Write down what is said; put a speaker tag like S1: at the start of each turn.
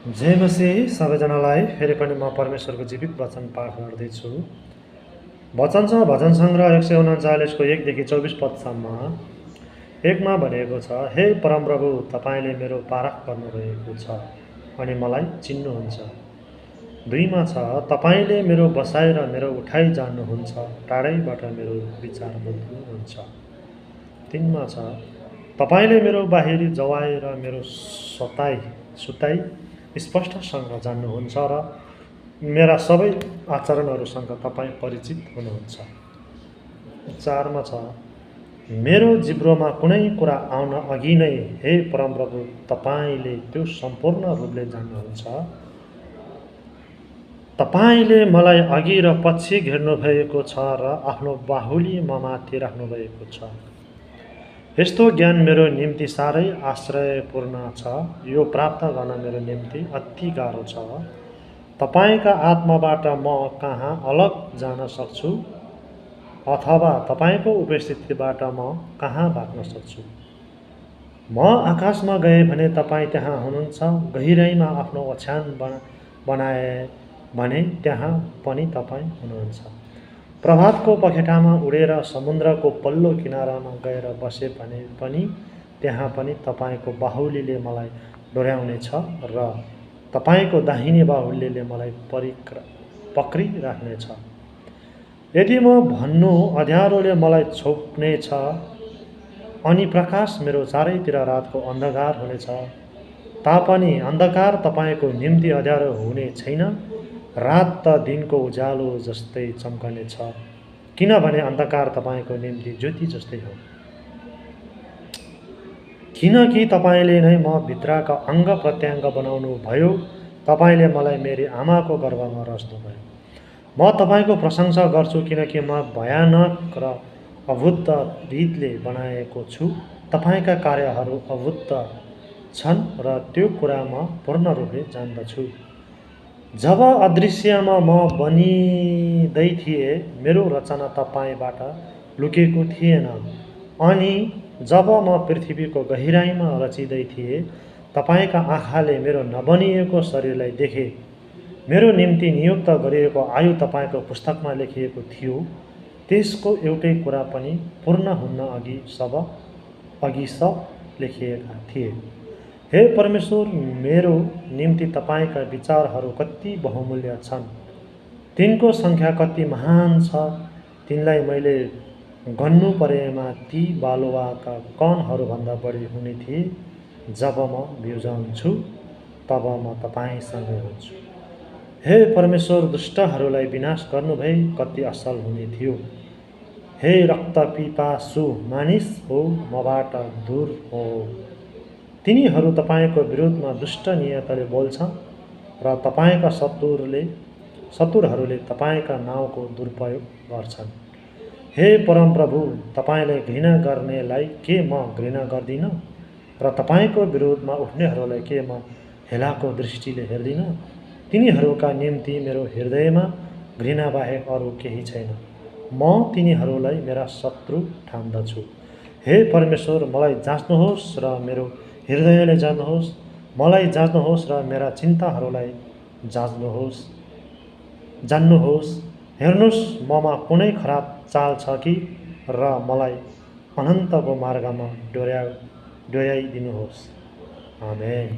S1: जय मसीह सबैजनालाई फेरि पनि म परमेश्वरको जीवित वचन पाठ गर्दैछु। वचन छ भजन सङ्ग्रह 139 को 1 देखि 24 पदसम्म। 1 मा भनेको छ, हे परमप्रभु, तपाईँले मेरो पारख गर्नुभएको छ अनि मलाई चिन्नुहुन्छ। 2 मा छ, तपाईँले मेरो बसाइ र मेरो उठाइ जान्नुहुन्छ, टाढैबाट मेरो विचार बुझ्नुहुन्छ। 3 मा छ, तपाईँले मेरो बाहिरी जवाई र मेरो सुताइ स्पष्टसँग जान्नुहुन्छ र मेरा सबै आचरणहरूसँग तपाईँ परिचित हुनुहुन्छ। 4 मा छ, मेरो जिब्रोमा कुनै कुरा आउन अघि नै हे परमप्रभु, तपाईँले त्यो सम्पूर्ण रूपले जान्नुहुन्छ। तपाईँले मलाई अघि र पछि घेर्नुभएको छ र आफ्नो बाहुली ममाथि राख्नुभएको छ। यस्तो ज्ञान मेरो निम्ति साह्रै आश्चर्यपूर्ण छ। यो प्राप्त गर्न मेरो निम्ति अति गाह्रो छ। तपाईँका आत्माबाट म कहाँ अलग जान सक्छु, अथवा तपाईँको उपस्थितिबाट म कहाँ भाग्न सक्छु। म आकाशमा गएँ भने तपाईँ त्यहाँ हुनुहुन्छ, गहिराइमा आफ्नो ओछ्यान बनाए भने त्यहाँ पनि तपाईँ हुनुहुन्छ। प्रभातको पखेटामा उडेर समुद्रको पल्लो किनारामा गएर बसे भने पनि त्यहाँ पनि तपाईँको बाहुलीले मलाई डोर्याउनेछ र तपाईँको दाहिने बाहुलीले मलाई पक्रिराख्नेछ। यदि म भन्नु अँध्यारोले मलाई छोप्नेछ अनि प्रकाश मेरो चारैतिर रातको अन्धकार हुनेछ, तापनि अन्धकार तपाईँको निम्ति अँध्यारो हुने छैन, रात त दिनको उज्यालो जस्तै चम्कनेछ, किनभने अन्धकार तपाईँको निम्ति ज्योति जस्तै हो। किनकि तपाईँले नै म भित्रका अङ्ग प्रत्यङ्ग बनाउनु भयो, तपाईँले मलाई मेरी आमाको गर्भमा रच्नुभयो। म तपाईँको प्रशंसा गर्छु, किनकि म भयानक र अभुत रीतले बनाएको छु। तपाईँका कार्यहरू अभुत छन् र त्यो कुरा म पूर्ण रूपले जान्दछु। जब अदृश्यमा म बनिँदै थिएँ, मेरो रचना तपाईँबाट लुकेको थिएन, अनि जब म पृथ्वीको गहिराइमा रचिँदै थिएँ, तपाईँका आँखाले मेरो नबनिएको शरीरलाई देखे। मेरो निम्ति नियुक्त गरिएको आयु तपाईँको पुस्तकमा लेखिएको थियो, त्यसको एउटै कुरा पनि पूर्ण हुन्न अघि सब लेखिएका थिए। हे परमेश्वर, मेरो निम्ति तपाईँका विचारहरू कति बहुमूल्य छन्, तिनको सङ्ख्या कति महान छ। तिनलाई मैले गन्नु परेमा ती बालुवाका कणहरूभन्दा बढी हुने थिए। जब म बिउजाउँछु तब म तपाईँसँगै हुन्छु। हे परमेश्वर, दुष्टहरूलाई विनाश गर्नुभए कति असल हुने थियो। हे रक्तपिपासु मानिस हो, मबाट दूर हो। तिनीहरू तपाईँको विरुद्धमा दुष्ट नियतले बोल्छन् र तपाईँका शत्रुहरूले तपाईँका नाउँको दुरुपयोग गर्छन्। हे परमप्रभु, तपाईँलाई घृणा गर्नेलाई के म घृणा गर्दिनँ र तपाईँको विरोधमा उठ्नेहरूलाई के म हेलाको दृष्टिले हेर्दिनँ। तिनीहरूका निम्ति मेरो हृदयमा घृणा बाहेक अरू केही छैन। म तिनीहरूलाई मेरा शत्रु ठान्दछु। हे परमेश्वर, मलाई जाँच्नुहोस् र मेरो हृदयलाई जान्नुहोस्। मलाई जान्नुहोस् र मेरा चिन्ताहरूलाई जान्नुहोस्। हेर्नुहोस्, ममा कुनै खराब चाल छ कि, र मलाई अनन्तको मार्गमा डोर्याइदिनुहोस्। आमेन।